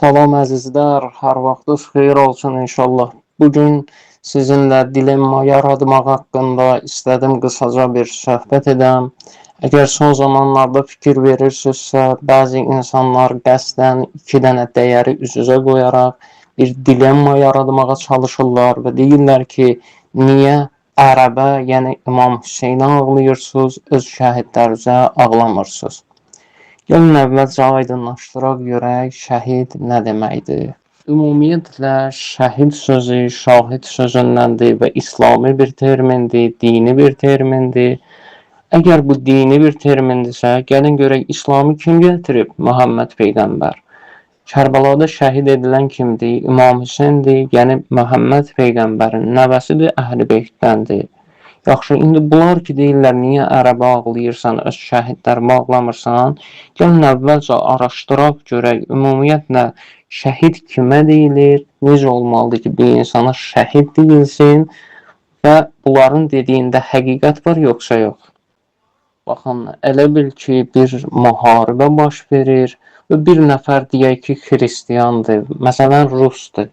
Salam əzizlər, hər vaxtınız xeyir olsun inşallah. Bugün sizinlə dilemma yaratmaq haqqında istədim qısaca bir söhbət edəm. Əgər son zamanlarda fikir verirsinizsə, bəzi insanlar qəsdən iki dənə dəyəri üz-üzə qoyaraq bir dilemma yaratmağa çalışırlar və deyirlər ki, niyə ərəbə, yəni İmam Hüseynə ağlayırsınız, öz şəhidlərinizə ağlamırsınız? Gəlin əvvəlcə aydınlaşdıraq görək şəhid nə deməkdir? Ümumiyyətlə şəhid sözü şahid sözündəndir və İslami bir termindir, dini bir termindir. Əgər bu dini bir termindirsə, gəlin görək İslamı kim gətirib? Məhəmməd peyğəmbər. Kərbəlada şəhid edilən kimdir? İmam Hüseyndir, yəni Məhəmməd peyğəmbərin nəvəsidir, Əhl-i Beytdəndir. Yaxşı, indi bunlar ki deyirlər niyə ərəbə ağlayırsan, öz şəhidlərini ağlamırsan? Gəlin əvvəlcə araşdıraq görək ümumiyyətlə şəhid kimə deyilir, necə olmalıdır ki bir insana şəhid deyilsin və bunların dediyində həqiqət var yoxsa yox? Baxın, elə bil ki bir müharibə baş verir və bir nəfər deyək ki xristiandır, məsələn rusdur.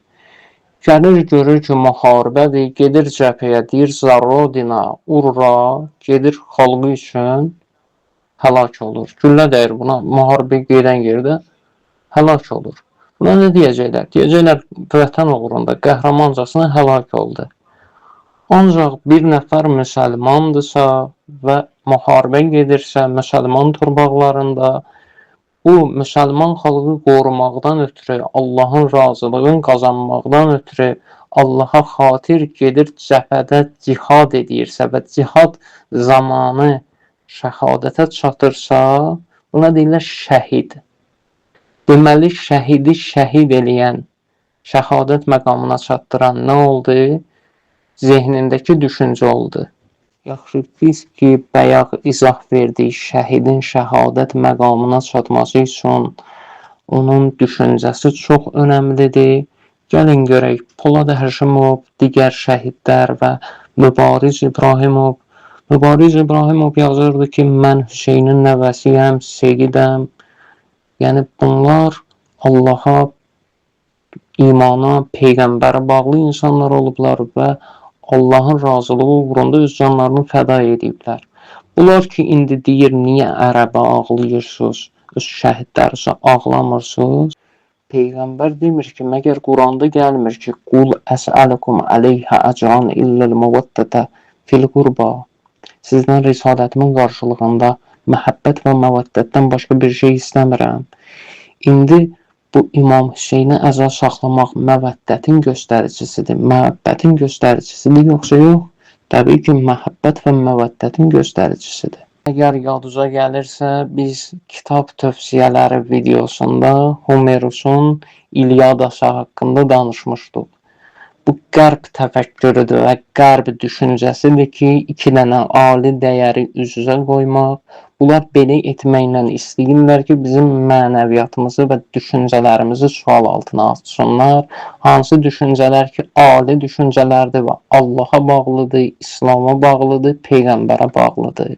Gəlir görür ki müharibədir, gedir cəbhəyə, deyir za rodina, urra, gedir xalqı üçün həlak olur. Güllə dəyir buna, müharibəyə gedən yerdə həlak olur. Buna nə deyəcəklər? Deyəcəklər vətən uğrunda qəhrəmancasına həlak oldu. Ancaq bir nəfər müsəlmandırsa və müharibə gedirsə, müsəlman torpaqlarında bu müsəlman xalqı qorumaqdan ötürü, Allahın razılığını qazanmaqdan ötürü Allaha xatir gedir cəbhədə cihad edirsə və cihad zamanı şəhadətə çatırsa, buna deyirlər şəhid. Deməli şəhidi şəhid eləyən, şəhadət məqamına çatdıran nə oldu? Zehnindəki düşüncə oldu. Yaxşı, biz ki bayaq izah verdik, şəhidin şəhadət məqamına çatması üçün onun düşüncəsi çox önəmlidir. Gəlin görək Polad Həşimov, digər şəhidlər və Mübariz İbrahimov. Mübariz İbrahimov yazırdı ki, mən Hüseynin nəvəsiyəm, seyidəm. Yəni bunlar Allaha, imana, peyğəmbərə bağlı insanlar olublar və Allahın razılığı uğrunda öz canlarını fəda ediblər. Bunlar ki indi deyir niyə ərəbə ağlayırsınız, öz şəhidlərinizə ağlamırsınız? Peyğəmbər demir ki, məgər Quranda gəlmir ki, qul əsəlukum əleyhə əcran illəl məvəddətə fil qurba. Sizdən risalətimin qarşılığında məhəbbət və məvəddətdən başqa bir şey istəmirəm. İndi bu İmam Hüseyni əza saxlamaq məvəddətin göstəricisidir, məhəbbətin göstəricisidir, yoxsa yox? Təbii ki, məhəbbət və məvəddətin göstəricisidir. Əgər yadınıza gəlirsə, biz kitab tövsiyələri videosunda Homerusun İlyadası haqqında danışmışdıq. Bu qərb təfəkkürüdür və qərb düşüncəsidir ki, iki dənə ali dəyəri üz-üzə qoymaq. Bunlar belə etməklə istəyirlər ki, bizim mənəviyyatımızı və düşüncələrimizi sual altına atsınlar. Hansı düşüncələr ki, ali düşüncələrdir və Allaha bağlıdır, İslama bağlıdır, peyğəmbərə bağlıdır.